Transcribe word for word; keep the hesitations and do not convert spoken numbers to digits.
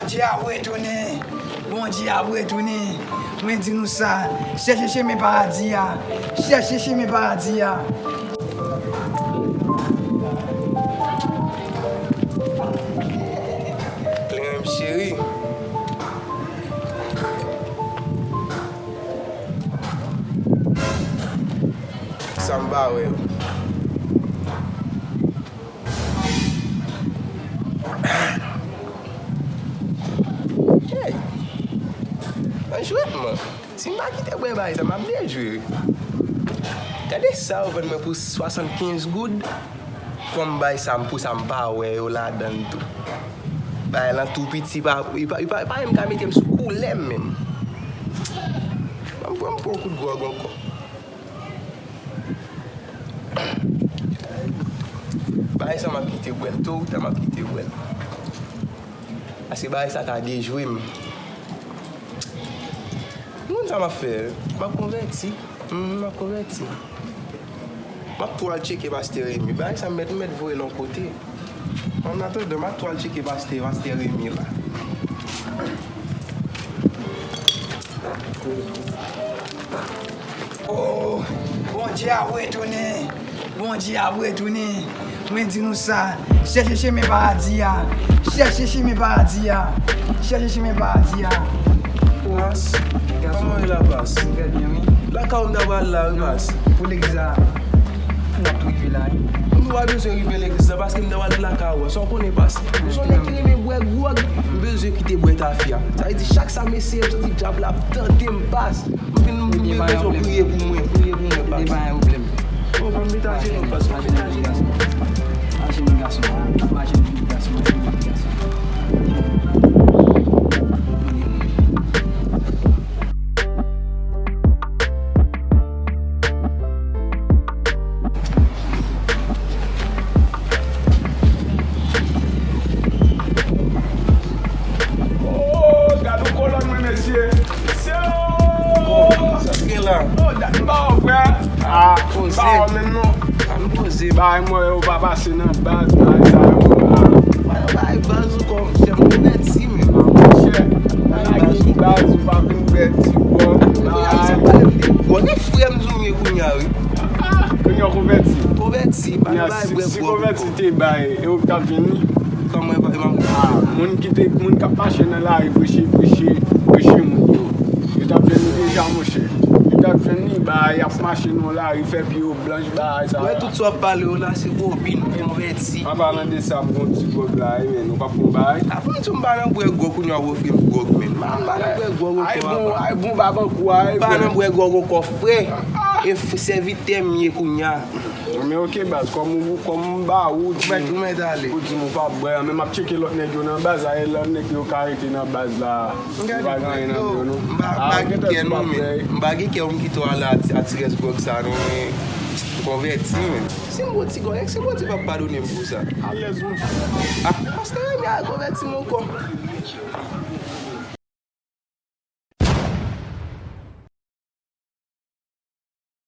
Bondye ap retounen. Bondye ap retounen. Mwen di nou sa. Chèche chemen paradi a. Chèche chemen paradi a. Kleren m cheri. Sa m pa wè. Hey! Nan jwèt mwen. Si m pa kite bwè bagay sa, m ap dejwe wi. Gade sa yo vann mwen pou swasannkenz goud. Fò m bay sa m pou sa m pa wè yo ladan l tou. Bagay lan tou piti, pa, li pa, li pa, li pa menm ka mete m sou koulè m menm. Ban m pran m pran yon kout gwòg ankò. Bagay sa m ap kite bwè l, to ou ta m ap kite bwè l. Paske bagay sa ka dejwe m. M konn sa m ap fè, m ap konvèti. Mhm, m ap konvèti. M ap tou al tcheke pastè Remi. Bagay sa m mèt, m mèt voye l yon kote. Annatandan, m ap tou al tcheke pastè, pastè Remi la. Oh, Bondye ap retounen. Bondye ap retounen. Mwen di nou sa. Chèche chemen paradi a. Chèche chemen paradi a. Chèche chemen paradi a. Pas, kòman w ye la, Pas? Trè byen, wi. Lakay ou m ta pral la, wi, Pas. Pou legliz la, n ap rive la, wi. M pa bezwen rive legliz la, paske m ta pral lakay ou. Sa w konnen, Pas. M se yon nèg ki renmen bwè gwòg, m bezwen kite bwè tafya. Sa vle di, chak sa m eseye, m santi dyab la ap tante m, Pas. M vin, m vin bezwen w priye pou mwen, priye pou mwen, Pas. Ebyen, pa gen pwoblèm. Bon, pa m met ajenou, Pas, pa m met ajenou. Ajenou, gason. Ajenou, gason. Ajenou, gason. Oh, gad yon kolòn mwen, mesye. Mesye, oh! Sa k gen la? Oh, dat m pa wè w, frè. Ah, poze. M pa wè w menm, non. An poze. Bay mwen yo pa pase nan baz, bay sa yo. Ah. Bay, bay baz ou kò, se m konvèti, men. Monchè, bay baz ou pa vin bèt ti gwòg. Kounye a, sa pale m de gwòg. E frè m sou mwen kounye a, wi. Ah, kounye a w konvèti. Konvèti, pa nan bay bwè gwòg. Si konvèti te bay, e ou t ap jwenn li? Kòman e pa, e pa... Ah, moun ki te, moun k ap mache nan lari preche, preche, preche moun yo. Yo t ap jwenn li deja, monchè. Yo t ap jwenn li, bay, y ap mache nan lari, fè pye yo blanch, bay, sa. Wè, tout sa w ap pale yo la, se bobin, konvèti. An palan de sa, m gon ti gwòg la, wi, men nou p ap gon bay. Aprann di w m pa nan bwè gwòg, kounye a w ofri m gwòg, men. M pa, m pa nan bwè gwòg ankò, papa. Ay bon, ay bon, babankou, ay bon. M pa nan bwè gwòg ankò, frè. E f-, sèvitè m ye kounye a. Men oke, baz, kòm ou, kòm m ba ou, ou di m, ou di m ou p ap bwè, men m ap tcheke lòt nèg yo nan baz la, e lòt nèg yo ka rete nan baz la. Ou pa gen anyen nan men yo, non. M pa, m pa gen kè non, men. M pa gen kè pou m kite w ale a ti, a ti rès gwòg sa, non, men m konvèti, men. Si m bwè ti gwòg, èske Bondye p ap padone m pou sa? Alèz, monchè. Ah, pastè Remi a konvèti m ankò.